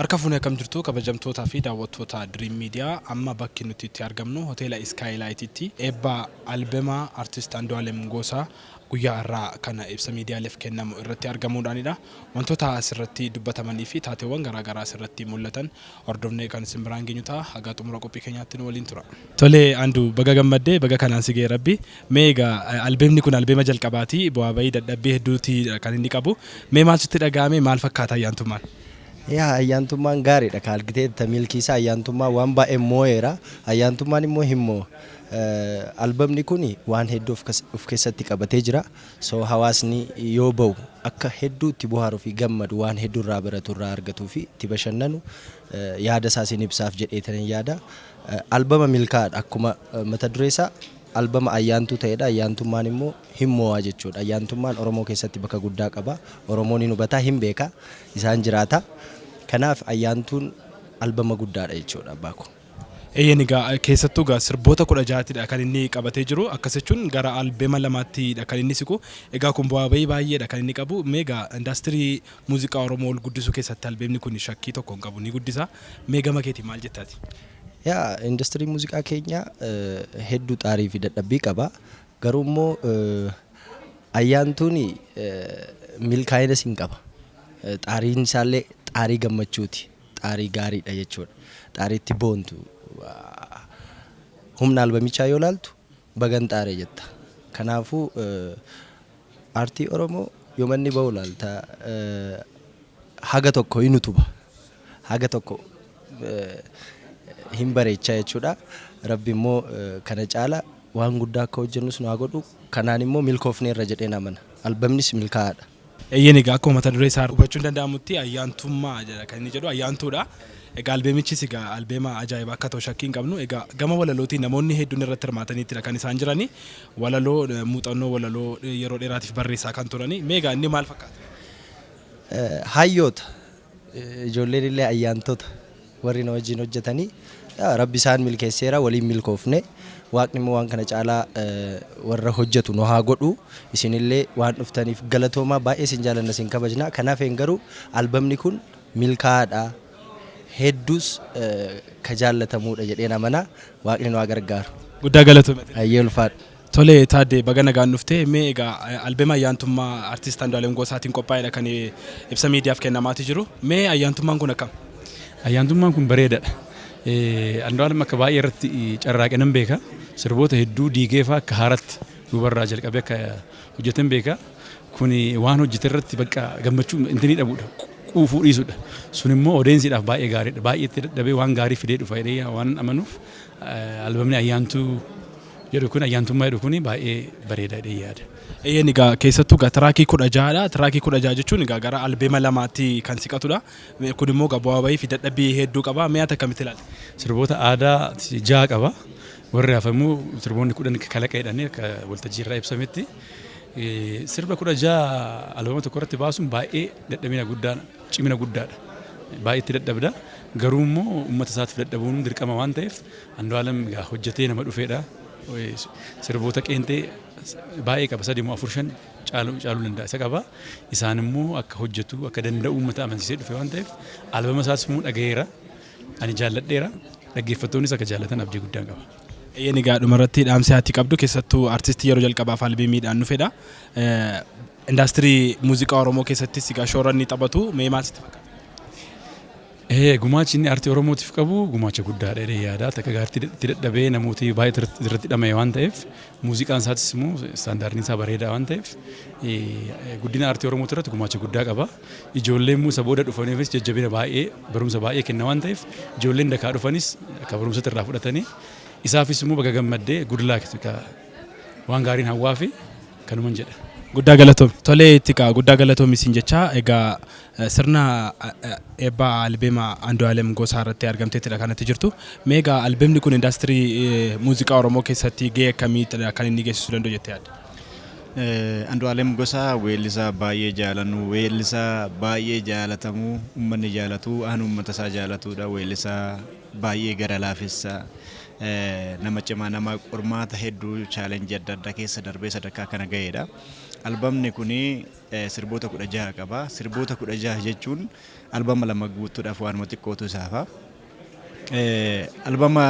Harka fuunee akkam jirtu, kabajamtootaa fi daawwattoota Dream Media? Amma bakki nuti itti argamnu hoteela Skylightitti eebba albemaa artist Andu'aalem Gosaa guyyaa irraa kana ibsa miidiyaaleef kennamu irratti argamuudhaanidha. Wantoota asirratti dubbatamanii fi taateewwan garaagaraa asirratti mul'atan hordofnee kan isin biraan geenyu ta'a. Haga xumura qophii keenyaatti nu waliin tura. Tole Andu, baga gammaddee, baga kanaan si ga'e Rabbi. Mee egaa albeemni kun albeema jalqabaati, bu'aa bahii dadhabbii hedduuti kan inni qabu. Mee maal sitti dhaga'ame, maal fakkaata ayyaantummaan? Yaa, ayyaantummaan gaariidha. Ka argiteetta milkiisaa, ayyaantummaan waan baay'ee moo'eera. Ayyaantummaan immoo hin moo'u. Albamni kun waan hedduu of keessatti qabatee jira. So hawaasni yoo ba'u akka hedduu itti bohaaruu fi gammadu, waan hedduu irraa baratu, irraa argatuu fi itti bashannanu yaada isaas hin ibsaaf jedheetanii yaada. Albama milkaa'aadha, akkuma mata duree isaa albama ayyaantuu ta'edha. Ayyaantummaan immoo hin moo'aa jechuudha. Ayyaantummaan Oromoo keessatti bakka guddaa qaba. Oromoon hin hubataa, hin beeka, isaan jiraata. Kanaaf ayyaantuun albama guddaadha jechuudha, abbaa koo. Eeyyeen, egaa keessattuu egaa sirboota 16tidha kan inni qabatee jiru. Akkas jechuun gara albeema lamaаттidha kan inni siqu. Egaa kun bu'aa bahii baay'eedha kan inni qabu. Mee egaa indaastirii muuziqaa Oromoo ol guddisuu keessatti albeemni kun shakkii tokko hin qabu, ni guddisa. Mee gama keetii maal jettaati? Yaa, industirii muuziqaa keenya hedduu xaarii fi dadhabbii qaba. Garuu immoo ayyaantuun milkaa'inas hin qaba. Xaariin isaallee xaarii gammachuuti. Xaarii gaariidha jechuudha. Xaarii itti boontu. Humna albamichaa yoo ilaaltu bagan xaaree jetta. Kanaafuu aartii Oromoo yoo manni ba'u ilaalta, haga tokko hin utuba. Haga tokko hin bareechaa jechuudha. Rabbi immoo kana caala waan guddaa akka hojjennus nu haa godhu. Kanaan immoo milkoofneerra jedheen amana. Albamnis milkaa'aadha. Eeyyeen, egaa akkuma mata duree isaa hubachuun danda'amutti ayyaantummaa jedha kan inni jedhu, ayyaantuudha. Egaa albeemichis egaa albeema ajaa'ibaa akka ta'u shakkii hin qabnu. Egaa gama walalootiin namoonni hedduun irratti hirmaataniittidha kan isaan jirani. Walaloo muuxannoo walaloo yeroo dheeraatiif barreessaa kan turani. Mee egaa inni maal fakkaata? Hayyoota, ijoolleen illee ayyaantota warri na wajjin hojjetanii, Rabbi isaan milkeesseera, waliin milkoofne. Waaqni immoo waan kana caalaa warra hojjetu nu haa godhu. Isinillee waan dhuftaniif galatoomaa, baay'ee isin jaalanna, isin kabajna. Kanaaf garuu albamni kun milkaa'aadha, hedduus ka jaallatamuudha jedheen amana. Waaqni nu haa gargaaru. Guddaa galatoome. Hayyee, ulfaadha. Tole Taaddee, baga nagaan dhuftee. Mee egaa albeema ayyaantummaa artist Andu'aalem Gosaatiin qophaa'edha kan ibsa miidiyaaf kennamaati jiru. Mee ayyaantummaan kun akkam? Ayyaantummaan kun bareedaadha. Andu'aalem akka baay'ee irratti carraaqe nan beeka. Sirboota hedduu diigee fa'aa akka haaratti duubarraa jalqabee akka hojjeten beeka. Kuni waan hojjete irratti bakka gammachuu intinii dhabuudha. Quufuu dhiisudha. Sun immoo audienceiidhaaf baay'ee gaariidha. Baay'ee itti dadhabee waan gaarii fidee dhufa jedhee waan amanuuf albamni ayyaantuu jedhu kun, ayyaantummaa jedhu kun baay'ee bareedaa jedhee yaada. Eeyyeen, egaa keessattuu egaa trackii 16dha. Trackii 16 jechuun egaa gara albeema lamaatti kan siqatudha. Kun immoo egaa bu'aa bahii fi dadhabbii hedduu qaba. Mee ati akkamitti ilaalta? Sirboota aadaa ja'a qaba. Warri hafamuu sirboonni 10 kalaqa jedhanii akka waltajjii irraa ibsametti. Sirba 16 albama tokko irratti baasuun baay'ee dadhabina guddaa, cimina guddaadha. Baay'ee itti dadhabda. Garuu immoo uummata isaatiif dadhabuun dirqama waan ta'eef, Andu'aalem egaa hojjetee nama dhufeedha. Sirboota qeenxee baay'ee qaba, sadi moo afur, shan caaluu danda'a isa qaba. Isaan immoo akka hojjetu akka danda'u uummata amansiisee dhufe waan ta'eef, albama isaas immoo dhagayeera. Ani jaalladheera. Dhaggeeffattoonnis akka jaallatan abdii guddaan qaba. Eeyyeen, egaa dhumarratti dhaamsi ati qabdu, keessattuu artistii yeroo jalqabaaf albeemiidhaan dhufedha. Indaastirii muuziqaa Oromoo keessattis egaa shoora inni taphatu mee maal sitti fakkaata? Gumaachi inni aartii Oromootiif qabu gumaacha guddaadha jedhee yaada. Takka gaartii itti dadhabee namooti baay'ee irratti dhama'e waan ta'eef, muuziqaan isaatis immoo standardiin isaa bareedaa waan ta'eef, guddina aartii Oromooti irratti gumaacha guddaa qaba. Ijoollee immoo isa booda dhufaniifis jajjabina baay'ee, barumsa baay'ee kenna waan ta'eef, ijoolleen dakaa dhufanis akka barumsatti irraa fudhatanii, isaafis immoo baga gammaddee, good luck, waan gaariin hawwaa fi kanuman jedha. Guddaa galatoomi. Tolee itti guddaa galatoomi siin jecha. Egaa sirna eebbaa albeema Andu'aalem Gosaa irratti argamteettidha kanatti jirtu. Mee egaa albeemni kun indaastirii muuziqaa Oromoo keessatti gahee akkamii kan inni geessisuu danda'u jettee yaadda? Andu'aalem Gosaa weellisaa baay'ee jaalannu, weellisaa baay'ee jaalatamuu, uummanni jaalatu, aan uummata isaa jaalatudha. Weellisaa baay'ee gara laafessa, nama cimaa, nama qormaata hedduu, challengeii adda addaa keessa darbee sadarkaa kana ga'edha. Albamni kuni sirboota 16 qaba. Sirboota 16 jechuun albama lama guutuudhaaf waanuma xiqqootu isaafa. Albama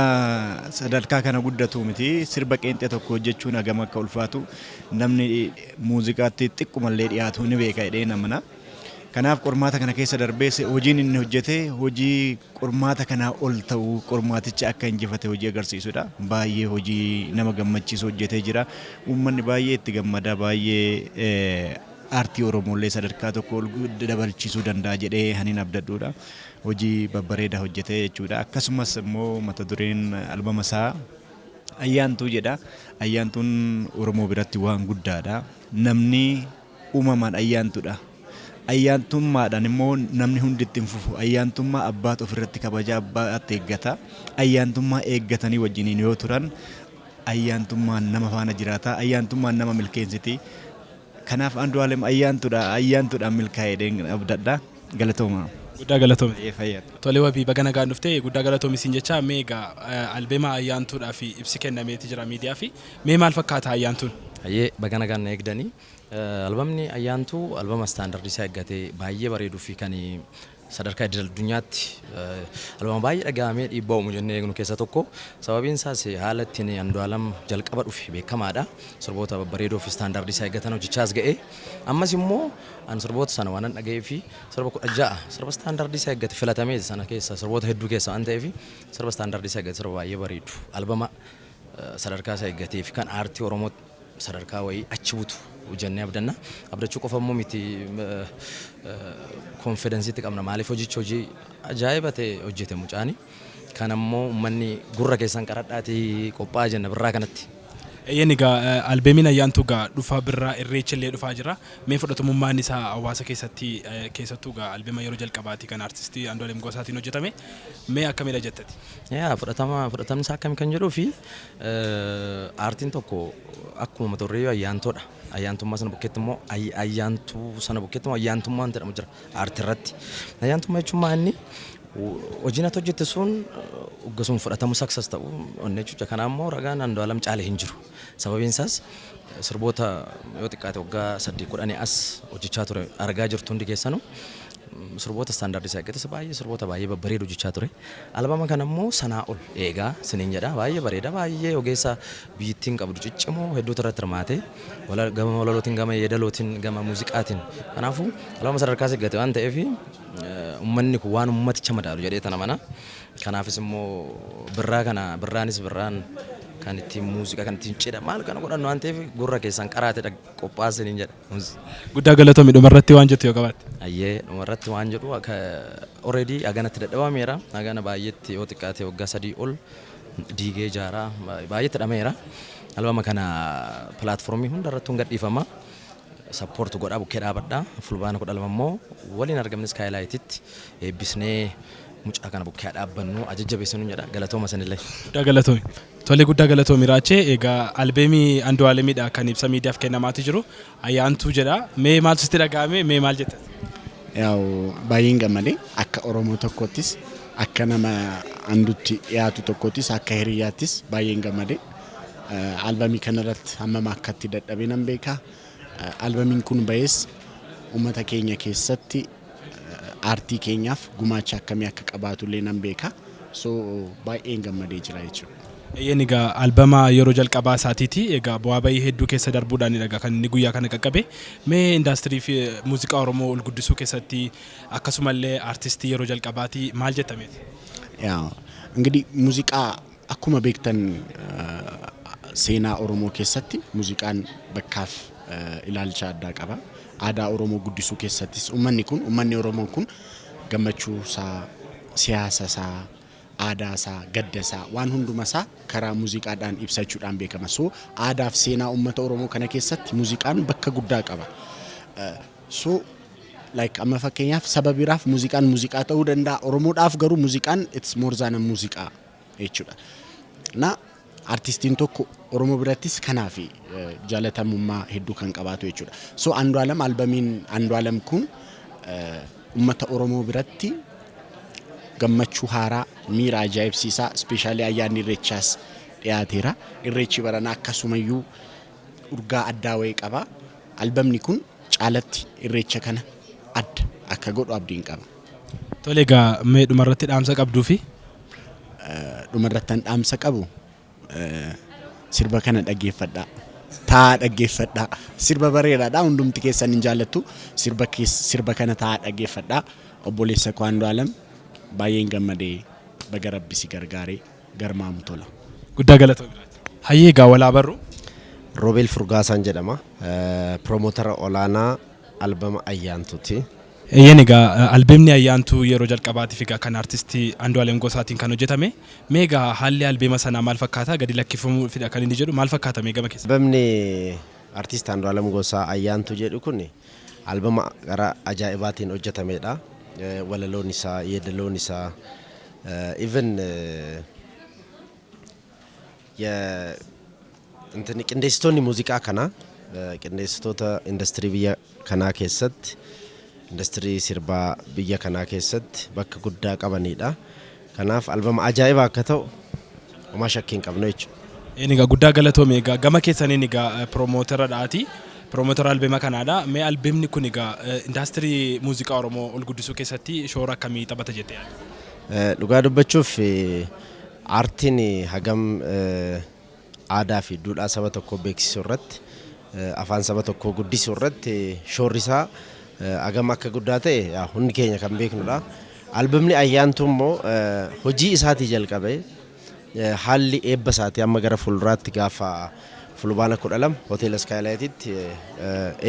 sadarkaa kana guddatu miti, sirba qeenxee tokko hojjechuun hagam akka ulfaatu namni muuziqaatti xiqqumallee dhiyaatu ni beeka jedhee namana. Kanaaf qormaata kana keessa darbee hojiin inni hojjete hojii qormaata kanaa ol ta'uu, qormaaticha akka injifate hojii agarsiisudha. Baay'ee hojii nama gammachiisu hojjetee jira. Uummanni baay'ee itti gammada, baay'ee aartii Oromollee sadarkaa tokko ol dabalchiisuu danda'a jedhee hanin abdadhuudha. Hojii babbareedaa hojjetee jechuudha. Akkasumas immoo mata dureen albama isaa Ayyaantuu jedha. Ayyaantuun Oromoo biratti waan guddaadha. Namni uumamaan ayyaantuudha. Ayyaantummaadhaan immoo namni hundi itti hin fufu. Ayyaantummaa abbaatu ofirratti kabaja, abbaatti eeggata. Ayyaantummaa eeggatanii wajjiniin yoo turan ayyaantummaan nama faana jiraata. Ayyaantummaan nama milkeessiti. Kanaaf Andu'aalem ayyaantuudha. Ayyaantuudhaan milkaa'ee abdadha. Galatooma. Guddaa galatoome. Fayyada. Tole wabii, baga nagaan dhuftee, guddaa galatoomi siin jecha. Mee egaa albeema Ayyaantuudhaa fi ibsi kennameeti jira miidiyaa fi mee maal fakkaata Ayyaantuun? Hayyee, baga nagaan na eegdanii. Albamni Ayyaantuu albama istaandardii isaa eeggatee baay'ee bareeduu fi kan sadarkaa idil addunyaatti albama baay'ee dhaga'amee dhiibbaa uumu jennee eegnu keessaa tokko. Sababiin isaas haala ittiin Andu'aalam jalqaba dhufe beekamaadha. Sirboota babbareedoo fi istaandardii isaa eeggatan hojjechaas ga'e. Ammas immoo an sirboota sana waan dhaga'ee fi sirba 16 sirba istaandardii isaa eeggate filatamee sana keessa sirboota hedduu keessa waan ta'eef, sirba istaandardii isaa eeggate, sirba baay'ee bareedu, albama sadarkaa isaa eeggatee fi kan aartii Oromoo sadarkaa wayii achi butu jennee abdanna. Abdachuu qofa immoo miti, confidenceitti qabna. Maaliif, hojichi hojii ajaa'iba ta'e hojjete mucaani. Kan ammoo uummanni gurra keessan qaradhaatii qophaa'aa jenna birraa kanatti. Eeyyeen, egaa albeemiin Ayyaantuu egaa dhufa birraa, Irreechi illee dhufaa jira. Mee fudhatamummaan isaa hawaasa keessatti, keessattuu egaa albeema yeroo jalqabaati kan artistii Andu'aalem Gosaatiin hojjetame. Mee akkamidha jettati? Yaa, fudhatamni isaa akkami kan jedhuu fi aartiin tokko akkuma mata duree ayyaantoodha. Ayyaantummaa sana bukkeetti immoo, ayyaantuu sana bukkeetti immoo ayyaantummaan jedhamu jira aartii irratti. Ayyaantummaa jechuun maa, inni hojiin ati hojjette sun sun fudhatamu, success ta'u onnee jechuudha. Kanaaf immoo ragaan Andu'aalam caale hin jiru. Sababiin isaas sirboota yoo xiqqaate waggaa 8 10 as hojjechaa ture argaa jirtu hundi keessanuu, sirboota istaandardii isaa eeggates baay'ee, sirboota baay'ee babbareedu hojjechaa ture. Albama kana immoo sanaa ol eegaa siniin jedha, baay'ee bareeda, baay'ee ogeessa biyyittiin qabdu ciccimoo hedduutu irratti hirmaate, gama walalootiin, gama yeedalootiin, gama muuziqaatiin. Kanaafuu albama sadarkaa isaa eeggate waan ta'eef uummanni kun waan uummaticha madaalu jedhee tana mana. Kanaafis immoo birraa kana, birraanis birraan kan ittiin muuziqaa, kan ittiin cidha maal kana godhannu waan ta'eef gurra keessan qaraate qophaa'aa siniin jedha. Guddaa galatoomi. Dhumarratti waan jettu yoo qabaatte. Ayyee, dhumarratti waan jedhu, already haganatti dadhabameera. Hagana baay'eetti yoo xiqqaate waggaa 3 ol diigee ijaaraa baay'eetti dhameera. Albama kana platformii hunda irratti hin gadhiifama. Support godhaa, bukkee dhaabadhaa. Fulbaana 12 immoo waliin argamne Skylightitti eebbisnee mucaa kana bukkee dhaabbannu ajajjabeessinu jedha. Galatooma sanillee. Guddaa galatoomi. Tole, guddaa galatoomi Raachee. Egaa albeemii Andu'aalemiidha kan ibsa miidiyaaf kennamaatu jiru. Ayyaantuu jedha. Mee maaltu sitti dhaga'ame? Mee maal jetta? Yaa'u, baay'een gammadee, akka Oromoo tokkottis, akka nama Andutti dhiyaatu tokkottis, akka hiriyyaattis baay'een gammadee. Albamii kanarratti hammam akka itti dadhabee nan beeka. Albamiin kun ba'es uummata keenya keessatti aartii keenyaaf gumaacha akkamii akka qabaatullee nan beeka. So baay'een gammadee jira jechuudha. Eeyyeen, egaa albama yeroo jalqabaa isaatiiti. Egaa bu'aa bahii hedduu keessa darbuudhaan egaa kan inni guyyaa kana qaqqabe. Mee indaastirii fi muuziqaa Oromoo ol guddisuu keessatti akkasumallee aartistii yeroo jalqabaati, maal jettameeti? ያው እንግዲህ ሙዚቃ akkuma beektan seenaa Oromoo keessatti muuziqaan bakkaaf ilaalcha addaa qaba. Aadaa Oromoo guddisuu keessattis uummanni kun, uummanni Oromoo kun gammachuu isaa, siyaasa isaa, aadaa isaa, gadda isaa, waan hunduma isaa karaa muuziqaadhaan ibsachuudhaan beekama. So aadaaf seenaa uummata Oromoo kana keessatti muuziqaan bakka guddaa qaba. So like amma fakkeenyaaf saba biraaf muuziqaan muuziqaa ta'uu danda'a. Oromoodhaaf garuu muuziqaan it's more than a muuziqaa jechuudha. Na artistiin tokko Oromoo birattis kanaaf jaalatamummaa hedduu kan qabaatu jechuudha. So Andu'aalam, albamiin Andu'aalam kun uummata Oromoo biratti gammachuu haaraa, miira ajaa'ibsiisaa, especially ayyaanni Irreechaas dhiyaateera. Irreechi baranaa akkasumayyuu urgaa addaa wayii qaba. Albamni kun caalatti Irreecha kana adda akka godhu abdiin qaba. Tole, egaa mee dhumarratti dhaamsa qabduu fi Dhumarrattan dhaamsa qabu, sirba kana dhaggeeffadhaa. Taa'aa dhaggeeffadhaa. Sirba bareedaadha, hundumti keessan hin jaallattu. Sirba kana taa'aa dhaggeeffadhaa. Obboleessa koo Andu'aalem, baay'een gammadee, baga Rabbi si gargaaree, garmaamu tola. Guddaa galatoomii. Hayyee, egaa walaa barru. Roobeel Furgaasaan jedhama. Promoter olaanaa albama Ayyaantuuti. Eeyyeen, egaa albeemni Ayyaantuu yeroo jalqabaatiif egaa kan artistii Andu'aalem Gosaatiin kan hojjetame. Mee egaa haalli albeema sanaa maal fakkaata? Gadi lakkifamuufidha kan inni jedhu, maal fakkaata mee gama keessa? Albamni artist Andu'aalem Gosaa Ayyaantuu jedhu kun albama gara ajaa'ibaatiin hojjetamedha. Walaloon isaa, yeedaloon isaa, even እንትን qindeessitoonni muuziqaa kanaa qindeessitoota industirii biyya kanaa keessatti, industirii sirbaa biyya kanaa keessatti bakka guddaa qabanidha. Kanaaf albama ajaa'ibaa akka ta'u homaa shakkii hin qabnu jechuudha. Een, egaa guddaa galatoome. Egaa gama keessaniin egaa promoter dhaati. Promoter albeema kanaadha. Mee albeemni kun egaa indaastirii muuziqaa Oromoo ol guddisuu keessatti shoora akkamii taphata jettee yaadda? Dhugaa dubbachuuf, aartiin hagam aadaa fi duudhaa saba tokkoo beeksisuu irratti, afaan saba tokkoo guddisuu irratti shoorri isaa hagam akka guddaa ta'e yaa, hundi keenya kan beeknudha. Albamni Ayyaantuu immoo hojii isaatii jalqabee haalli eebba isaatii amma gara fuulduraatti gaafa Fulbaana 12 hoteela Skylightitti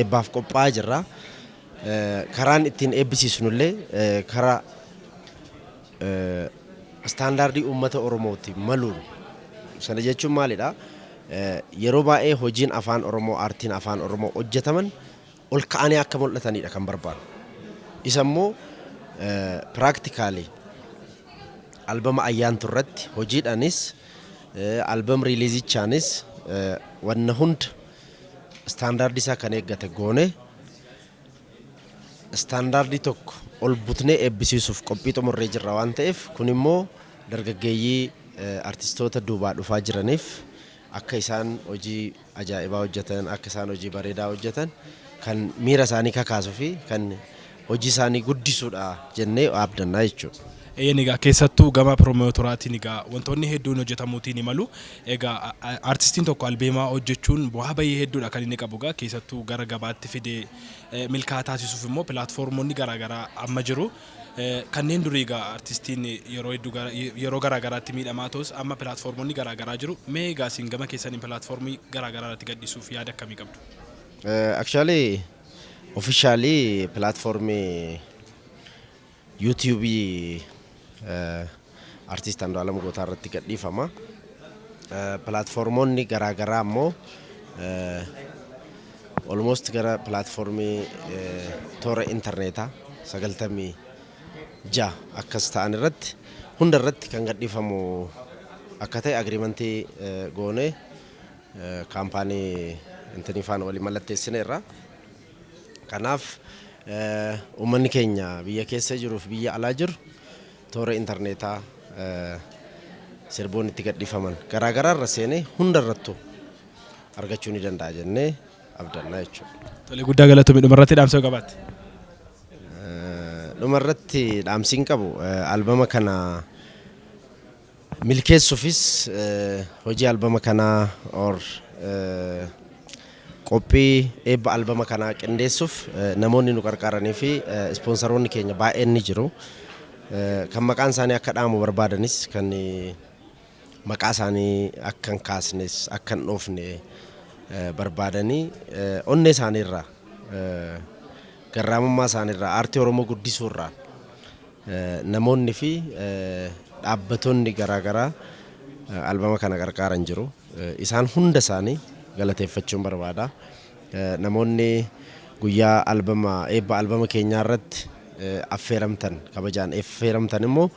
eebbaaf qophaa'aa jirra. Karaan ittiin eebbisiisnullee karaa istaandaardii uummata Oromooti maluun. Sana jechuun maalidha? Yeroo baay'ee hojiin afaan Oromoo, aartiin afaan Oromoo hojjetaman ol ka'anii akka mul'atanidha kan barbaadu. Isa immoo practically albama Ayyaantu irratti hojiidhaanis, album releaseichaanis wanna hunda istaandaardii isaa kan eeggate goone, istaandaardii tokko ol butnee eebbisiisuuf qophii xumurree jirra waan ta'eef, kun immoo dargaggeeyyii artistoota duubaa dhufaa jiraniif akka isaan hojii ajaa'ibaa hojjetan, akka isaan hojii bareedaa hojjetan kan miira isaanii kakaasuu fi kan hojii isaanii guddisuudha jennee abdannaa jechuudha. Eeyyeen, egaa keessattuu gama promoteraatiin egaa wantoonni hedduun hojjetamuutiin ni malu. Egaa artistiin tokko albeemaa hojjechuun bu'aa bahii hedduudha kan inni qabu. Egaa keessattuu gara gabaatti fidee milkaa'aa taasisuuf immoo pilaatfoormoonni garaagaraa amma jiru. Kanneen durii egaa artistiin yeroo hedduu yeroo garaagaraatti miidhamaa ta'us, amma pilaatfoormoonni garaagaraa jiru. Mee egaa isin gama keessaniin pilaatfoormii garaagaraa irratti gadhiisuuf yaada akkamii qabdu? Actually, officially platformii YouTubeii artist Andu'aalam Gosaa irratti gadhiifama. Pilaatfoormoonni garaagaraa immoo almost gara pilaatfoormii toora intarneetaa 96 akkas ta'an irratti, hunda irratti kan gadhiifamu akka ta'e agreementii goonee kaampaanii intinii faana waliin mallatteessineerra. Kanaaf uummanni keenya biyya keessa jiruuf biyya alaa jiru toora intarneetaa sirboonni itti gadhiifaman garaagaraa irra seenee hunda irrattuu argachuu ni danda'a jennee abdannaa jechuudha. Tole, guddaa galatoomii. Dhumarratti dhaamsa yoo qabaatte. Dhumarratti dhaamsiin qabu, albama kana milkeessuufis, hojii albama kanaa or qophii eebba albama kanaa qindeessuuf namoonni nu qarqaaranii fi ispoonsaroonni keenya baay'een ni jiru. Kan maqaan isaanii akka dhaamu barbaadanis, kan maqaa isaanii akka hin kaasnes, akka hin dhoofne barbaadanii, onnee isaaniirraa, garraamummaa isaaniirraa, aartii Oromoo guddisuurraa namoonni fi dhaabbatonni garaagaraa albama kana qarqaaran jiru. Isaan hunda isaanii galateeffachuun barbaada. Namoonni guyyaa albama eebba albama keenyaa irratti affeeramtan, kabajaan affeeramtan immoo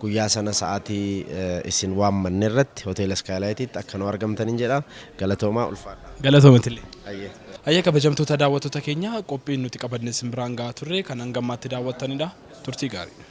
guyyaa sana sa'aatii isin waammanne irratti hoteela Skylightitti akka nu argamtanin jedha. Galatoomaa, ulfaadha. Galatoomatillee. Ayyee. Hayyee, kabajamtoota daawwattoota keenya, qophiin nuti qabanne isin biraan gahaa turre kan hangammaatti daawwattanidha. Turtii gaarii.